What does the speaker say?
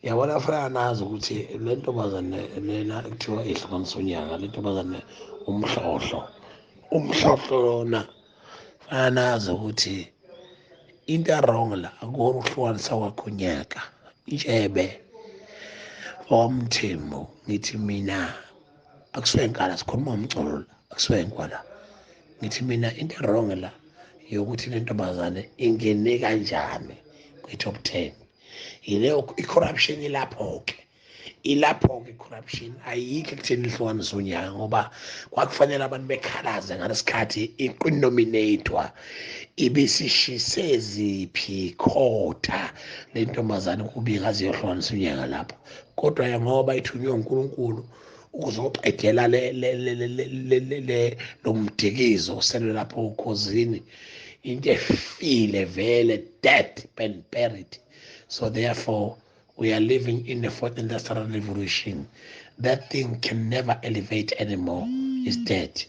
Yabona, fanele nazi ukuthi le ntombazane lena ekuthiwa ihlukanisa unyaka, le ntombazane umhlohlo, umhlohlo lona, fanele nazi ukuthi into e-wrong la akuwona ukuhlukanisa kwakho unyaka. Intshebe waMthembu, ngithi mina akusuke nkala, sikhuluma ngomculo la, akusuke nkwala. Ngithi mina into e-wrong la yokuthi le ntombazane ingene kanjani kwi-top 10, yileyo i-corruption ilapho-ke, ilapho-ke i-corruption. Ayikho ekutheni ihlukanise unyaka, ngoba kwakufanele abantu bekhalaze ngalesikhathi iqinominatwa, ibisishise ziphi khotha le ntombazane kuba ingaze iyohlukanisa unyaka lapho. Kodwa ngoba ithunywe uNkulunkulu ukuzoqedela le lo mdikizo osele lapho ukhozini, into efile vele, dead and buried. So therefore we are living in the fourth industrial revolution. That thing can never elevate anymore, is dead.